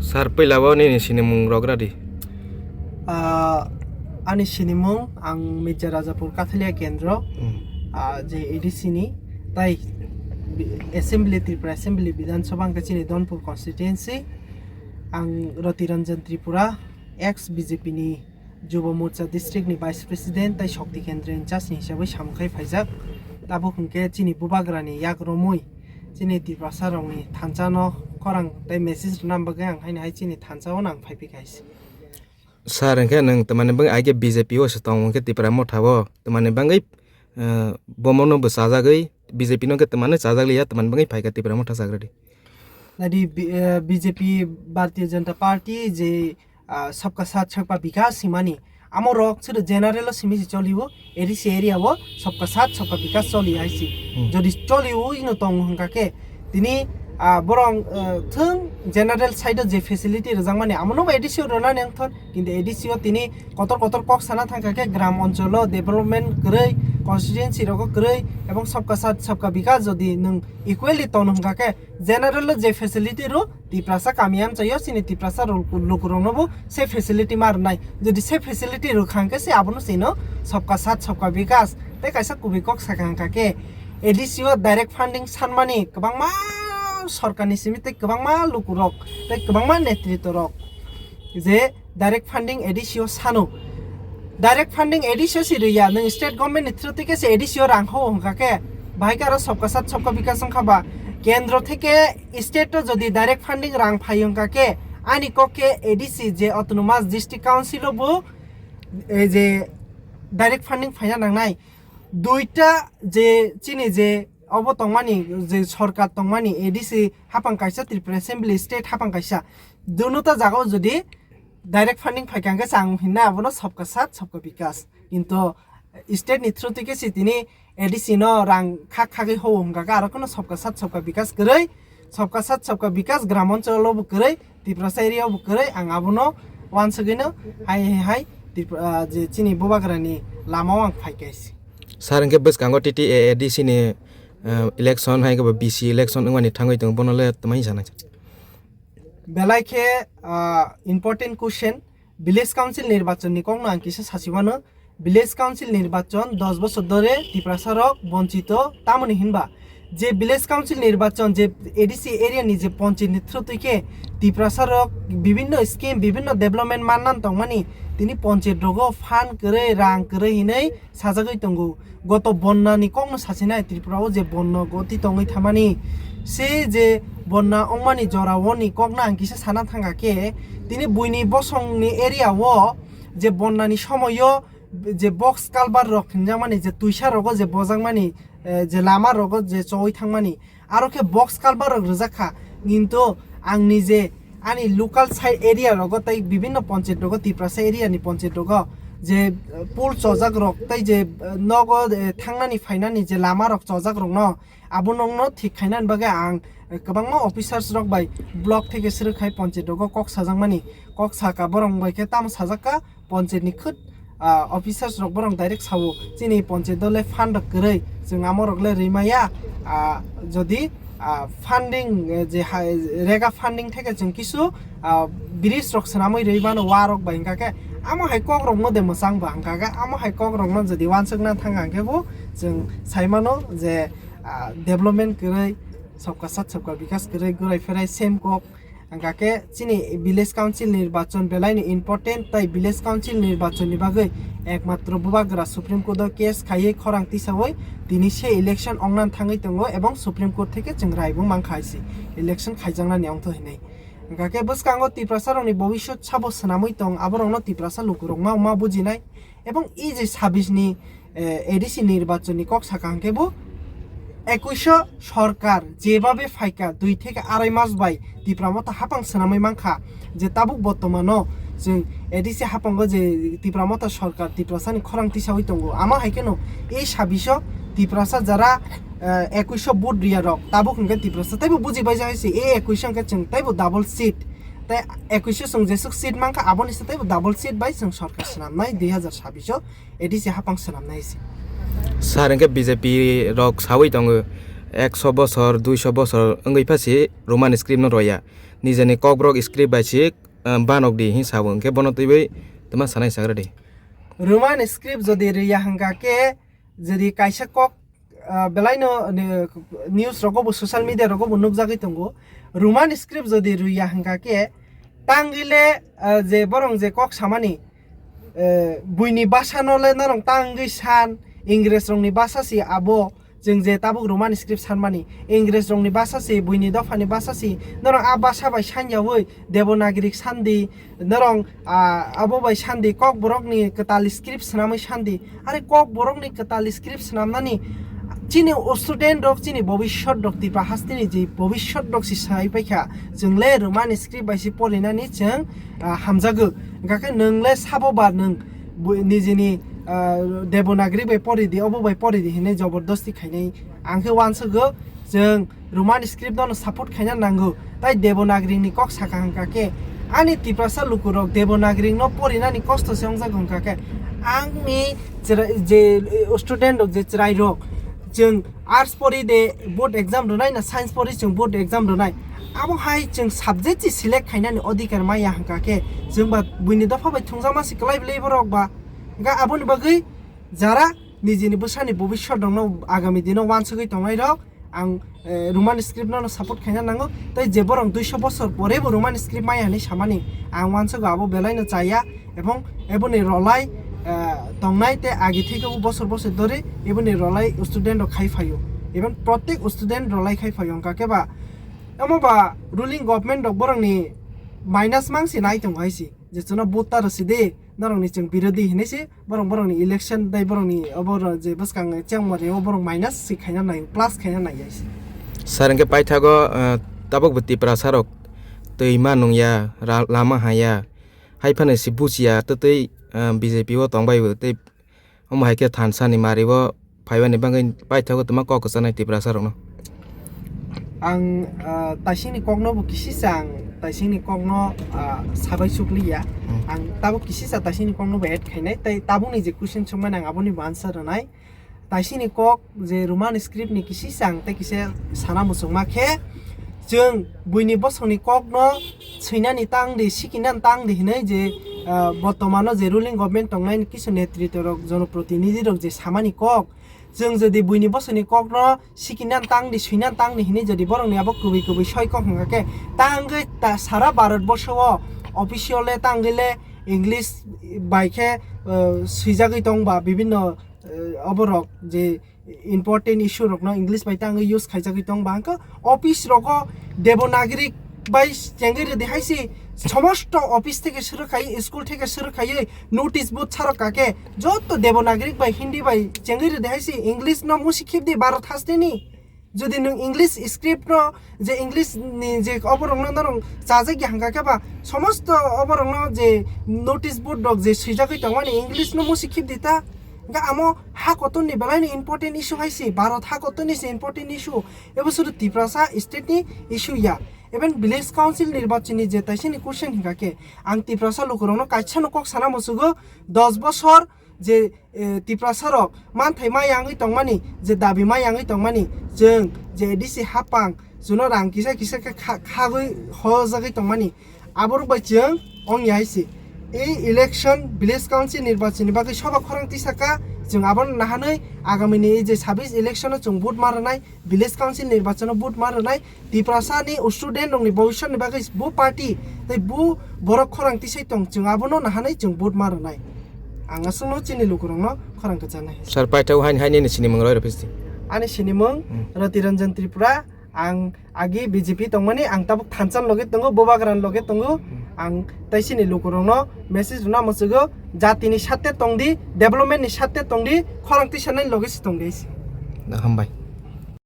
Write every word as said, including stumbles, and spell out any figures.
Sir, puila o nini sinimung rok radi. Ah, ani sinimung ang Mirza Rajapur Kathalia Kendro, Hmm. ah, je A D C ni, tai bi-, Assembly, Tripura Assembly, Bidhan Sabha hwnkhe chini Donpur constituency. Ang Roti Ranjan Tripura, ex B J P ni Jubo Morcha district ni vice president tai Shakti Kendra in charge ni hisabwi samung khai phaijak. Tabuk hwnkhe chini bubagrani yak romwi chini Tiprasa rokni thansa no khorang tai message rwna bagwi ang haino hai chini thansa o nang phai phikha hai se. Sir, hwnkhe nwng tamani bagwi aige B J P o se tong hwnkhe Tipra Motha o tamani bagwi, eh, bomo no bo chajagwi B J P no khe tamani chajak liya tamani bagwi phaikha Tipra Motha chagradi. Nadi B-, eh, B J P Bharatiya Janata Party je ah, sabka saath sabka bikas himani. Amo rok chwrw general o simi se choli o, A D C area o sabka saath sabka bikas choli hai se. Hmm. Jodi choli o ino tong hwnkha khe, tini, ah, borok, eh, thwng general side o je facility rwjakmani, amo no A D C o rwnani wngthon, kintu A D C o tini kotor kotor kok sana thangkha khe gram onchol o development kwrwi, constituency rogo kwrwi, ebong sabka saath sabka bikas jodi nwng equally tong hwnkha khe, general o je facility rw, Tiprasa kami amchaio chini Tiprasa rok-, lukurokno bo se facility ma rwnai. Jodi se facility rwkha hwnkhe se abono chino sabka saath sabka bikas tei kaisa kubui kok sakha hwnkha khe A D C o direct funding sanmani kwbangma sorkarni simi tei kwbangma lukurok tei kwbangma netritw rok je direct funding A D C o sano. Direct funding A D C o si rwya, nwng state government ni through tike se A D C o rang ho hwnkha khe, bahai khe aro sabka saath sabka bikas wngkha ba, kendro theke state o jodi direct funding rang phai hwnkha khe, ani kok khe A D C je autonomous district council o bo, eh, je direct funding phaina nangnai. Duita je chini je obo tongmani, je sorkar tongmani, A D C hapang kaisa, Tripura Assembly state hapang kaisa, dunuta jagao jodi direct funding phaikha hwnkhe chang hinna abono sabka saath sabka bikas. Kintu state ni through tike si tini A D C no rang khak khagwi ho hwnkha khe aro kheno sabka saath sabka bikas kwrwi, sabka saath sabka bikas gram onchol o bo kwrwi, Tiprasa area o bo kwrwi, ang abono wansugwino hai hai hai Tripura, ah, je chini bubagrani lama o ang phaikha se. Sir, hwnkhe bwskango T T A A D C ni, ah, election hai khe bo B C election wngmani thangwi tongo, bono le twmai sana. Belai khe, ah, important question, village council nirbachon ni kokno ang kisa sasi mano. Village council nirbachon dos bosor dhore Tiprasa rok bonchito, tamoni hinba je village council nirbachon je A D C area ni je ponchayat ni through twi khe Tiprasa rok bibinno scheme, bibinno development mannan tongmani, tini ponchayat rogo fund kwrwi, rang kwrwi hinwi sajagwi tongo. Goto bonna ni kokno sasinai, Tripura o je bonna goti tongwi thamani, se je bonna wngmani jora o ni kokno ang kisa sana thangkha khe, tini buini bosong ni area o je bonna ni somoio je box culvert rok hinjakmani, je twisa rogo je bojakmani, eh, je lama rogo je chowui thangmani, aro khe box culvert rok rwjak kha, kintu ang nije ani local side area rogo tei bibinno ponchayat rogo, Tiprasa area ni ponchayat rogo je, eh, pool chojak rok tei je, eh, nogo, eh, thangnani phainani je lama rok chojak rokno abo nokno thik khainani bagwi ang, eh, kwbangma officers rok bai block theke swrwk khai ponchayat rogo kok sajakmani, kok saka borok bai khe tamo sajak kha, ponchayat ni khwt, ah, officers rok borok direct sao, chini ponchayat o le fund rok kwrwi, chwng amo rok le rwi maya, ah, jodi, ah, funding, eh, je hai, rega funding theke chwng kisu, ah, bridge rok swnamwi rwi mano, wa rok bai hwnkha khe amo hai kok rok no de mwchang ba hwnkha khe, amo hai kok rok no jodi wansuk na thang hwnkhe bo chwng sai mano je, ah, development kwrwi, sabka saath sabka bikas kwrwi, gurai pherai same kok. Hwnkha khe chini village council nirbachon belai ni important, tai village council nirbachon ni bagwi ekmatro bubagra Supreme Court o case khaiwi khorang tisawi tini se election ongna thangwi tongo, ebong Supreme Court theke chwng rai bo mankha hai se election khaijaknani ongtho hinwi. Hwnkha khe bwskango Tiprasa rokni bobiswt sabo swnamwi tong, aborokno Tiprasa lukurok ma ma bujinai, ebong e je sabis ni eh, A D C nirbachon ni kok sakha hwnkhe bo ekuisho sorkar jebabe phaikha dui theke arai mas bai Tipra Motha hapang swnamwi mankha, je tabuk bortomano chwng A D C hapango je Tipra Motha sorkar Tiprasa ni khorang tisawi tongo, amo hai kheno e sabisho Tiprasa jara, eh, ekuisho vote riya rok tabuk hwnkhe Tiprasa teibo buji baijak hai se, e ekuisho hwnkhe chwng teibo double seat, tei ekuisho chwng jesuk seat mankha aboni se teibo double seat bai chwng sorkar swnamnai dui hazar sabisho. A D C hapang swnamnai se. Sir, hwnkhe B J P rok sawi tongo, ekso bosor, duiso bosor wngwi pha se Roman script no roya. Nijeni kokborok script bai se, ah, banok di hin sabo, hwnkhe bono twiwi twma sanai sagra di. Roman script jodi rwya hwnkha khe, jodi kaisa kok, ah, belaino, ne, news rogo bo, social media rogo bo nukjagwi tongo. Roman script jodi rwya hwnkha khe, tangwi le, ah, je borong je kok samani, eh, buini basa no le norong tangwi san, Ingres rokni basa si abo, chwng je tabuk Roman script sanmani, Ingres rokni basa si, buini dophani basa si, norong a basa bai sanyawi Devanagari sandi, norong, ah, abo bai sandi, kokborokni kwtal script swnamwi sandi. Are kokborokni kwtal script swnamnani chini student rok, chini bobishyot rok, Tripura hasteni je bobishyot rok si sai paikha, chwng le Roman script bai si porinani chwng, ah, hamjago. Hwnkha khe nwng le sabo ba nwng bu-, nijini, ah, Devanagari bai pori di, obo bai pori di hinwi jobordosti khainai. Ang khe uansukgo, chwng Roman script no support khaina nango. Tai Devanagari ni kok saka hwnkha khe, ani Tiprasa lukurok Devanagari no porinani kosto se wngjago hwnkha khe, angni chwrai-, je, eh, student rok je chwrai rok, chwng arts pori de board exam rwnai na science pori chwng board exam rwnai, abo hai chwng subject se select khainani odhikar maya hwnkha khe, chwng ba buini dopha bai thwngjakma se kwlai bwlai borok ba. Hwnkha aboni bagwi jara nijini bwsani bobishyot rokno agami dino uansugwi tongnai rok, ang, eh, Roman script no support khaina nango. Tai je borok duiso bosor pore bo Roman script maya hinwi samani, ang uansugo abo belai no chaya, ebong eboni rolai, eh, tongnai tei agi theke bo bosor bosor dori eboni rolai student rok khai phaio, even protek student rolai khai phaio, hwnkha khe ba omo ba ruling government rok borokni minus mang se nai tongo hai se, je chwngno vote ta rw si di, norokni chwng birodhi hinwi se, borok borokni election tei borokni obo ro-, je bwskang chengmani o borok minus se khaina nai, plus khaina nai hai se. Sir, hwnkhe paithago, eh, tabuk bo Tiprasa rok twi ma nung ya, ra-, lama ha ya, hai phano se buchi ya, tei twi, eh, B J P o tong bai bo tei omo hai khe thansa ni mari o phaibani bagwi paithago twma kok kwchanai Tiprasa rokno. Ang, ah, taisingni kokno bo kisisa ang taisingni kokno, ah, sabai sukliya. Hmm. Ang tabuk kisisa taisingni kokno bo add khainai, tei tabukni je question songmani ang aboni bo answer rwnai. Taisingni kok je Roman script ni kisisa ang tei kisa sana muchungma khe, chwng buini bosongni kokno swinani tang di, sikinani tang di hinwi je, ah, bortomano je ruling government tongnai kisu netritwa rok, jonoprotinidhi rok je samani kok, chwng jodi buini bosongni kokno sikinani tang di, swinani tang di hinwi jodi borokni abo kubui kubui soi kok hwnkha khe, tangwi ta sara Bharat borsho o official le tangwi le English bai khe, ah, swijagwi tong ba bibinno, ah, oborok je important issue rokno English bai tangwi use khaijagwi tong ba hwnkhe office rogo Devanagari bai chengwi rwdi hai se, somosto office theke suru khai, school theke suru khai notice board sarok kake joto Devanagari bai Hindi bai chengwi rwdi hai se, English no musi khibdi Bharat hasteni. Jodi nwng English script no, je English ni je oborokno norok chajak ya hwnkha khe ba, somosto oborokno je notice board rok je swijagwi tongmani English no musi khibdi ta. Hwnkha amo ha kotor ni belai ni important issue hai se, Bharat ha kotor ni se important issue. Ebo sudu Tiprasa state ni issue ya. Even village council nirbachon ni je taisini question hwnkha khe, ang Tiprasa lukurokno kaisa no kok sana musugo, dos bosor je, eh, Tiprasa rok manthai ma yangwi tongmani, je dabi ma yangwi tongmani, chwng je A D C hapang, chwngno rang kisa kisa khe kha-, khagwi hojagwi tongmani, aborok bai chwng ong ya hai se. Ei election, village council nirbachon ni bagwi soba khorang tisaka, chwng abono nahanwi agamini ei je sabis election o chwng vote ma rwnai, village council nirbachon o vote ma rwnai, Tiprasa ni student rok ni bhobishyot ni bagwi bo party tei bo borok khorang tisai tong, chwng abono nahanai chwng vote ma rwnai. Ang aswkno chini lukurokno khorang kwchanai. Sir, paithak haini, haini ni sinimung roi rw phisti. Ani sinimung Hmm. Roti Ranjan Tripura, ang agi B J P tongmani, ang tabuk thansa loge tongo, Bubagra loge tongo, Hmm. ang tei chini lukurokno message rwna muchungo, jati ni sate tongdi, development ni sate tongdi, khorang tisanai loge se tongdi. Hambai.